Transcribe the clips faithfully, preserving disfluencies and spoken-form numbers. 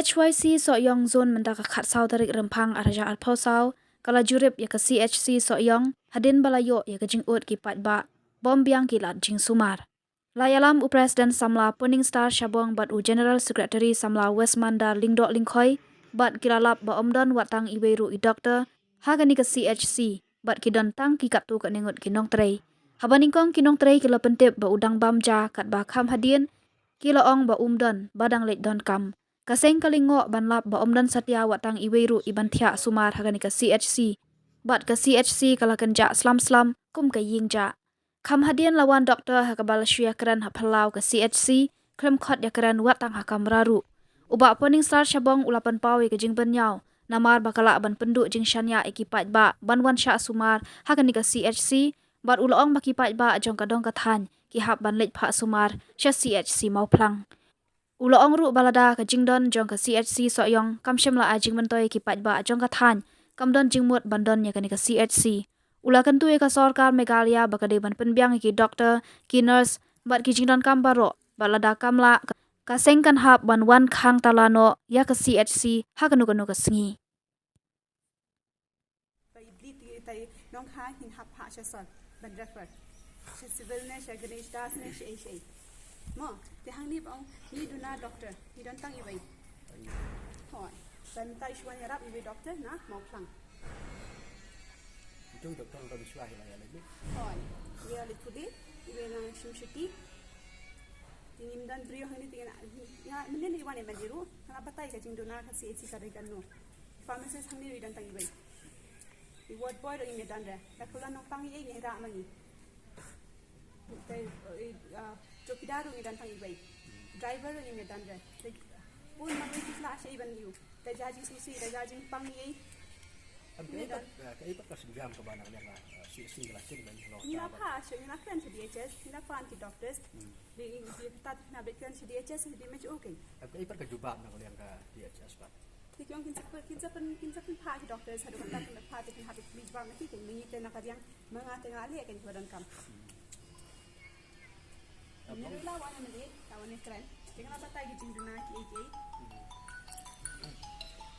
H Y C Sohiong Zone mynta ka khatsaw tarik Rymphang arhajar arphew saw ka la jurip ïa ka C H C Sohiong hadien ba la ïoh ïa ka jingud ki paidbah bym biang ki lad jingsumar. La ïalam u President samla Puning Star Shabong bad u General Secretary samla Westmander Lyngdoh Lyngkhoi bad ki la lap ba ym don wat tang iwei ruh i doktor ha kane ka C H C bad ki don tang ki katto katne ngut ki nongtrei. Haba nyngkong ki nongtrei ki la pyntip ba u dang bam ja katba kham hadien ki la ong ba um don ba dang leit donkam. Ka seng ka lyngngoh ban lap ba ym don satia wat tang iwei ruh i ban thiah sumar ha kane ka C H C bad ka C H C ka la kynjah slam slam kum ka ïing jah. Kham hadien la wan doktor ha kaba la shu ïakren ha phyllaw ka C H C, khlem khot ïakren wat tang ha kamra ruh. U Bah Puning Star Shabong u la pynpaw ïa ka jingbynñiaw namar ba ka lah ban pynduh jingshaniah ïa ki paidbah ban wan shah sumar ha kane ka C H C bad u la ong ba ki paidbah jong ka dong ka thaiñ ki hap ban leit phah sumar sha C H C Mawphlang. U la ong ruh ba lada ka jingdon jong ka C H C Sohiong kam shym la ai jingmyntoi ïa ki paidbah jong ka thaiñ, kam don jingmut ban don ïa kane ka C H C. U la kyntu ïa ka sorkar Meghalaya ba ka dei ban pynbiang ïa ki doktor, ki nurse bad ki jingdonkam baroh, bad lada kam lah, ka seng kan hap ban wan khang tala noh ïa ka C H C ha kano kano ka sngi. Ba i bleed i tai nong ha hin hap ha sha sor ban refer. Sha civil ne sha Ganesh Das ne sha ei sha ei. Mo, te hangne ba ong ngi duna doctor, ngi don tang iwei. Hoi. Ban tai shuwa ïarap iwei doctor na Mawphlang. Itu doctor udah biswa hi la ya lagi. Hoi. Ïa lagi pudi iwei nang shim shuti. Tingin dan brio hangne tingin nga mending iwan iman diru. Nga batai ka jingduna ka C H C ka dei kan no. Pharmacist hangne i don tang iwei. I ward boy ruh i ngi don re. Da kula nongpang i ngi ra ma ngi. Te, eh, ah, chowkidar ruh i don tang iwei. Driver ruh i ngi don re. Te, pun ma ngi kisla sha i ban yu. Da jajing susi, da jajing pang i. Am ka ipat, ka ipat ka sinjam ka bana ka liang, ah, C H C ka la kin ban lo. Ngi la pha sha, ngi la kren sha D H S, ngi la pha ki doctors. Di, di tat na bit kan sha D H S di mech okay. Am ka ipat ka jubab na ka liang ka D H S pat. Te ki ong kin sa pyn, kin sa pyn, kin sa pynphah ki doctors, haduh mynta kin phah te kin hap pynbam na ki, kin mynta na ka diang, mynta te nga leh kin ki ba donkam. Ni la wan na mynta, la wan na kren. Te nga la batai ki jingduna ki ei ki ei.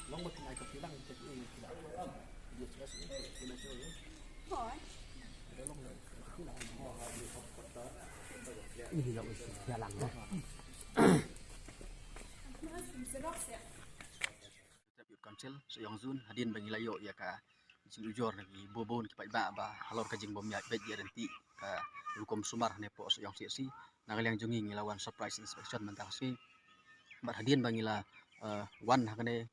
Long ba kin ai ka pilang te ki ei ki la. Yes, yes, yes, yes, yes, yes. Hoi. Long ba kin ai ka pilang. Ini la usi pilang. Xerox ya. Youth Council Sohiong Zone, hadien ba ngi la ïoh ïa ka jingujor na ki bun bun ki paidbah ba halor ka jingbym ïaid beit ïaid ryntih ka rukom sumar hangne hapoh Sohiong C H C. Na ka liang jong ngi ngi la wan surprise inspection mynta ka sngi. Bad hadien ba ngi la, eh, wan hangne,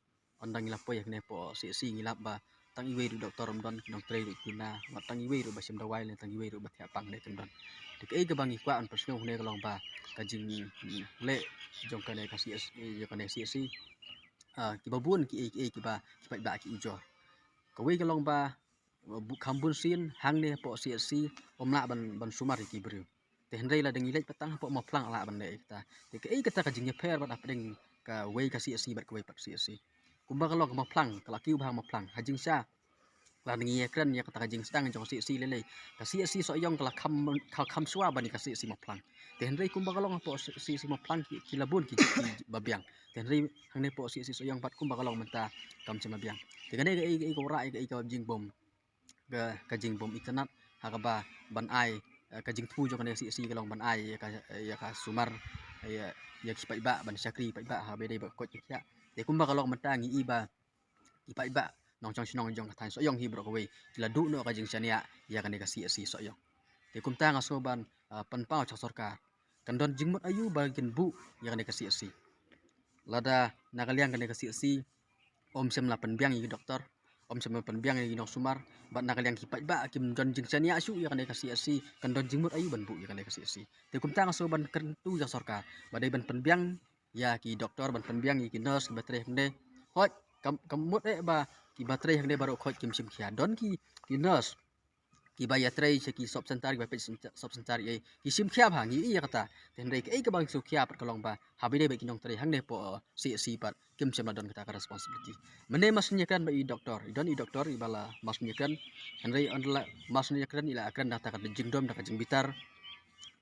ynda ngi la poi hangne hapoh C H C ngi lap ba tang iwei ruh doktor ym don, ki nongtrei ruh ki na, bad tang iwei ruh ba shim dawai ne tang iwei ruh ba thiah pang ne kim don. Te kaei kaba ngi kwah ban pynsngew hangne ka long ba ka jingleh jong kane ka C H C, jong kane C H C, ah, kiba bun ki ei ki ei kiba ki paidbah ki ujor. Kawei ka long ba, bu-, kham bun sien hangne hapoh C H C ym lah ban, ban sumar ïa ki briew. Te hynrei lada ngi leit pat tang hapoh Mawphlang lah ban leh ïa kata. Te kaei kata ka jingïapher bad hapdeng kawei ka C H C bad kawei pat C H C. Kumba ka long ka Mawphlang, ka la kiew bha Mawphlang. Ha jingshisha lada ngi ïakren ïa kata ka jingsdang jong ka C H C lei lei, ka C H C Sohiong ka la kham, ka kham shuwa ban ïa ka C H C Mawphlang. Te hynrei kumba ka long hapoh C H C Mawphlang ki, ki la bun ki, ki ba biang. Te hynrei hangne hapoh C H C Sohiong pat kumba ka long mynta kam shym la biang. Te kane kaei, kaei ka wanrah ïa kaei ka jingbym, ka, ka jingbym itynnad ha kaba ban ai, eh, ka jingthmu jong kane ka C H C ka long ban ai ïa ka, ïa ka sumar, ïa, ïa ki paidbah ban shakri paidbah ha ba dei ba koit ki khiah. Te kumba ka long mynta ngi i ba ki paidbah nongshong shnong jong ka thaiñ Sohiong hi baroh kawei ki la duh noh ka jingshaniah ïa kane ka C H C Sohiong. Te kumta nga sngew ban, ah, pynpaw sha sorkar. Kan don jingmut aïu ba kin buh ïa kane ka C H C. Lada na ka liang kane ka C H C ym shym la pynbiang ïa ki doktor, ym shym la pynbiang ïa ki nongsumar, bad na ka liang ki paidbah kim don jingshaniah shuh ïa kane ka C H C, kan don jingmut aïu ban buh ïa kane ka C H C. Te kumta nga sngew ban kyntu ïa sorkar ba dei ban pynbiang ïa ki doktor, ban pynbiang ïa ki nurse kiba trei hangne. Hooid, kam, kam mut eh ba kiba trei hangne baroh khoit kim shim khia. Don ki, ki nurse kiba ïatrei sha ki sub center, kiba peit sub center, ïa ki shim khia bha, ngi i ïa kata. Te hynrei kaei kaba ngi sngewkhia pat ka long ba ha ba dei ba ki nongtrei hangne hapoh, eh, C H C pat kim shym la don kata ka responsibility. Mynne mar shu ïakren bad i doktor, i don i doktor iba la mar shu ïakren. Hynrei ynda la mar shu ïakren i la kren da kata ka jingdom, da ka jingbitar.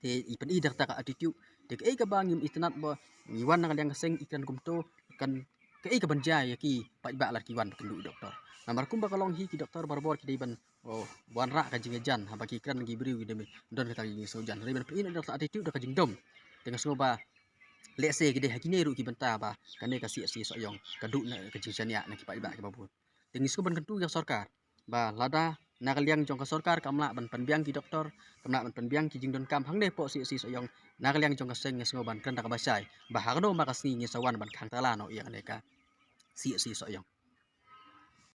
Te i pyni da kata ka attitude. Te kaei kaba ngim itynnad ba ngi wan na ka liang ka seng i kren kumto, kan kaei kaban jia ïa ki paidbah lada ki wan ban kynduh doktor. Namar kumba ka long hi, ki doktor barabor ki dei ban, oh, wanrah ka jingïajan haba ki kren ki briew ki dei ban don kata ka jingsngewjan. Hynrei ban pyni ïa ka attitude da ka jingdom, te nga sngew ba lehse ki dei ha kine ruh ki bynta ba kane ka C H C Sohiong ka duh na ka jingshaniah na ki paidbah kiba bun. Te ngi sngewbha ban kyntu ïa ka sorkar ba lada na ka liang jong ka sorkar kam lah ban pynbiang ki doktor, kam lah ban pynbiang ki jingdonkam hangne hapoh C H C Sohiong, na ka liang jong ka seng nga sngewbha ban kren da kaba shai ba ha kano ma ka sngi ngin sa wan ban khang tala noh ïa kane ka C H C Sohiong.